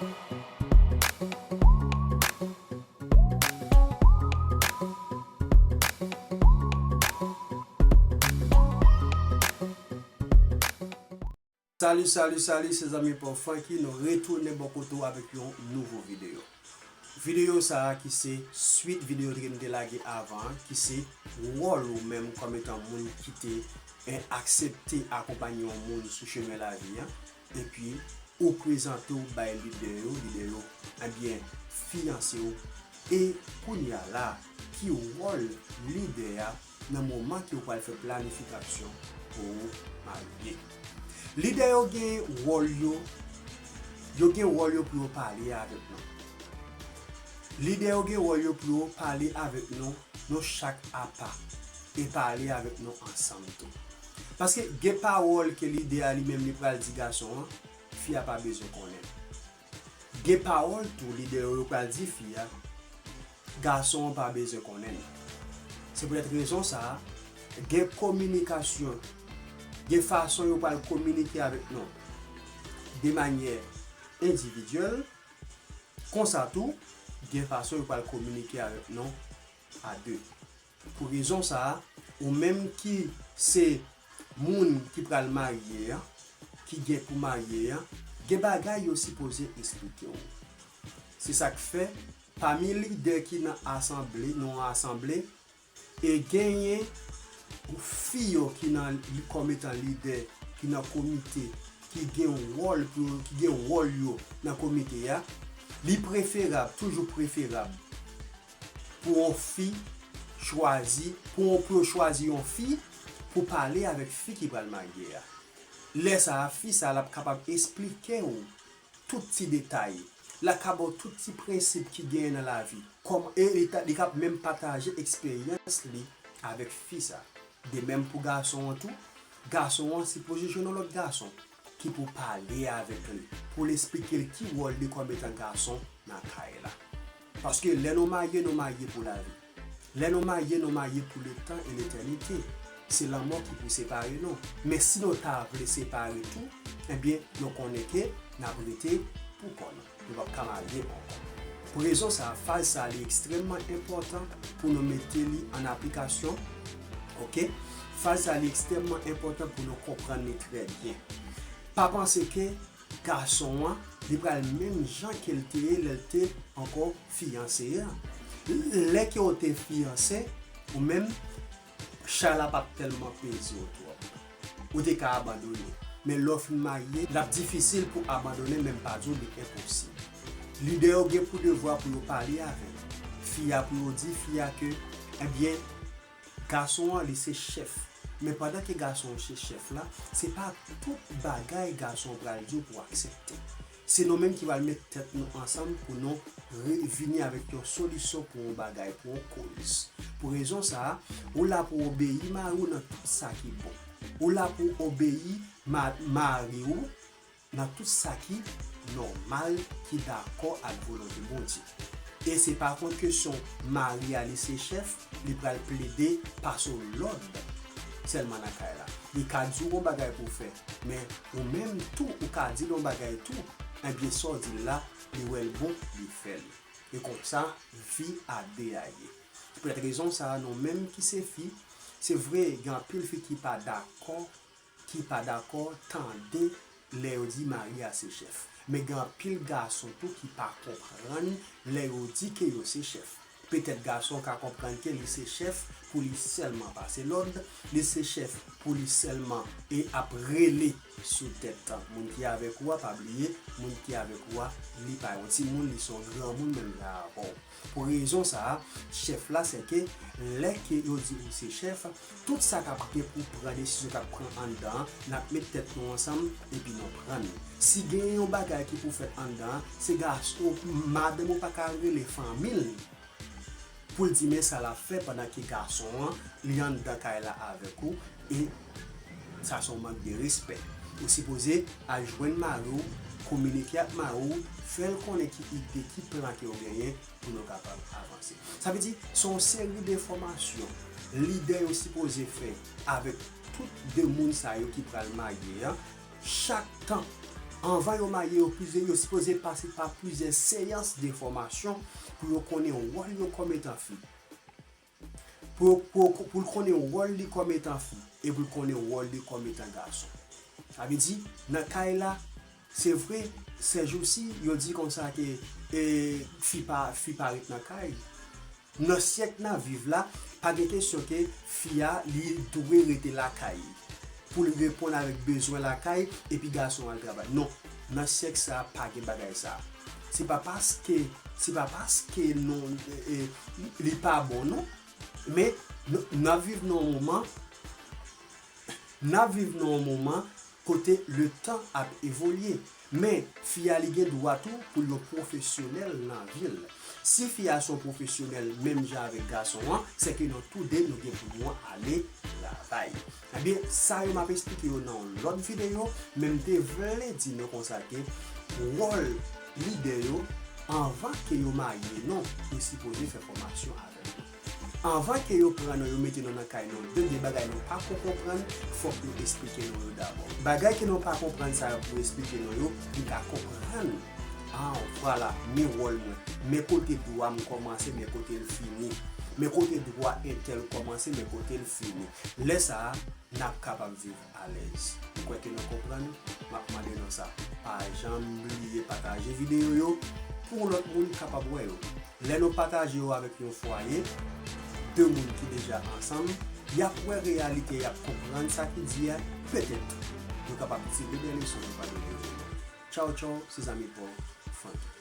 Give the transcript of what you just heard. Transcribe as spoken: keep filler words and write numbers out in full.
Salut, salut, salut, se zanmi pa w Francky, nou retounen bò kote w avèk yon nouvo videyo. Videyo sa a ki se swit videyo ke m te lage avan an, ki se wòl ou menm kòm etan moun ki te, eh, aksepte akonpanye yon moun sou chemen lavi an, epi ou prezante w bay lidè yo, lidè yo, ebyen, fiyanse w. E kounye a la, ki wòl lidè a nan moman ke w pral fè planifikasyon pou w marye? Lidè yo gen wòl yo, yo gen wòl yo pou yo pale avèk nou. Lidè yo gen wòl yo pou yo pale avèk nou, nou chak apa, e pale avèk nou ansanm tou. Paske gen pawòl ke lidè a li menm li pral di gason an, fi a pa bezwen konnen. Gen pawòl tou lidè yo yo pral di fi a, gason an pa bezwen konnen l. Se poutèt rezon sa a, gen kominikasyon, gen fason yo pral kominike avèk nou de manyè endividyèl, konsa tou, gen fason yo pral kominike avèk nou a de. Pou rezon sa a, ou menm ki se moun ki pral marye a, ki gen pou marye a, gen bagay yo sipoze eksplike w. Se sa k fè, pami lidè ki nan asanble, nan yon asanble, e genyen fi yo ki nan, kòm etan lidè, ki nan komite, ki gen wòl pou yo, ki gen wòl yo nan komite a, li preferab, toujou preferab, pou yon fi chwazi, pou yon, pou yo chwazi yon fi pou pale avèk fi ki pral marye a. Lè sa a, fi sa a, l ap kapab eksplike w tout ti detay. L ap ka ba w tout ti prensip ki genyen nan lavi. Kòm, e li ta, li ka menm pataje eksperyans li avèk fi sa. De menm pou gason an tou, gason an sipoze jwenn yon lòt gason ki pou pale avèk li, pou l eksplike l ki wòl li kòm etan gason nan kay la. Paske lè nou marye, nou marye pou lavi. Lè nou marye, nou marye pou letan e letènite. Se lanmò ki pou separe nou. Men si nou ta vle separe tou, ebyen, nou konnen ke n ap rete pou kò nou. Nou p ap ka marye ankò. Pou rezon sa a, fraz sa a li ekstrèmman enpòtan pou nou mete li an aplikasyon. Oke? Fraz sa a li ekstrèmman enpòtan pou nou konprann li trè byen. Pa panse ke gason an, li pral menm jan ke l te ye lè l te ankò fiyanse a. Lè ke w te fiyanse, ou menm, chay la p ap tèlman peze w twòp. Ou te ka abandone. Men lè w fin marye, l ap difisil pou abandone, men m pa di w li enposib. Lidè yo gen pou devwa pou yo pale avè fi a, pou yo di fi a ke, ebyen, gason an, li se chèf. Men pandan ke gason an se chèf la, se pa tout bagay gason an pral di w pou w aksepte. Se nou menm ki pral met tèt nou ansanm pou nou re-, vini avèk yon solisyon pou yon bagay, pou yon koz. Pou rezon sa a, ou la pou w obeyi mari w nan tout sa ki bon. Ou la pou w obeyi ma-, mari w nan tout sa ki nòmal, ki dakò ak volonte Bondye. E se pa kont kesyon mari a li se chèf, li pral plede pase w lòd sèlman nan kay la. Li ka di w yon bagay pou w fè, men ou menm tou, ou ka di l yon bagay tou, ebyen sa w di l la, li wè l bon, li fè l. E konsa, vi a de a ye. Se poutèt rezon sa a, nou menm ki se fi, se vre, gen anpil fi ki pa dakò, ki pa dakò tande lè yo di mari a se chèf. Men gen anpil gason tou ki pa konprann lè yo di ke yo se chèf. Petèt gason ka konprann ke li se chèf pou li sèlman pase lòd, li se chèf pou li sèlman e ap rele sou tèt moun ki avèk ou a, pa bliye, moun ki avèk ou a, li pa yon timoun, li se yon granmoun menm jan avè w. Pou rezon sa a, chèf la, se ke lè ke yo di ou se chèf, tout sa k ap gen pou pran, desizyon k ap pran anndan an, n ap met tèt nou ansanm epi nou pran l. Si gen yon bagay ki pou fèt anndan an, se gason, madanm ou pa ka rele fanmi l pou l di men sa l ap fè pandan ke gason an, li anndan kay la avèk ou, e sa se yon mank de respè. Ou sipoze al jwenn mari w, kominike ak mari w, fè l konnen ki ide, ki plan ke w genyen pou nou kapab avanse. Sa vle di, se yon seri de fòmasyon lidè yo sipoze fè avèk tout de moun sa yo ki pral marye a, chak tan Anvan yo marye, yo plizyè, yo sipoze pase pa plizyè seyans de fòmasyon pou yo konnen wòl yo kòm etan fi. Pou, pou, pou l konnen wòl li kòm etan fi e pou l konnen wòl li kòm etan gason. Sa vle di, nan kay la, se vre, sèjousi, yo di konsa ke e, fi pa, fi pa ret nan kay. Nan syèk n ap viv la, pa gen kesyon ke fi a li dwe rete lakay pou l reponn avèk bezwen lakay epi gason al travay. Non, nan syèk sa a pa gen bagay sa. Se pa paske, se pa paske non, e, e, li pa bon non, men n ap viv nan yon moman, n ap viv nan yon moman kote letan ap evolye. Men, fi a li gen dwa tou pou l yon pwofesyonèl nan vi l. Si fi a se yon pwopesyonèl menm jan avèk gason an, se ke nou toude nou gen pou nou ale travay. Ebyen, sa yo m ap esplike yo nan yon lòt videyo, men m te vle di nou konsa ke wòl lidè yo, anvan ke yo marye nou, yo sipoze fè fòmasyon avè nou. Anvan ke yo pran nou, yo mete nou nan kay nou, de, de bagay nou pa ko konprann, fòk yo esplike nou yo dabò. Bagay ke nou pa konprann sa yo pou esplike nou yo, nou ka konprann. Ah, vwala, men wòl mwen, men kote dwa m kòmanse, men kote l fini. Men kote dwa entèl kòmanse, men kote l fini. Lè sa a, n ap kapab viv alèz. M kwè ke nou konprann, m ap mande nou sa. Pa janm bliye pataje videyo yo pou lòt moun kapab wè yo. Lè nou pataje yo avèk yon fwaye, de moun ki deja ansanm, y ap wè reyalite, y ap konprann sa ki di a, petèt, yo kapab tire de leson yo pa de videyo. Tchaw, tchaw, se zanmi pa w, Francky.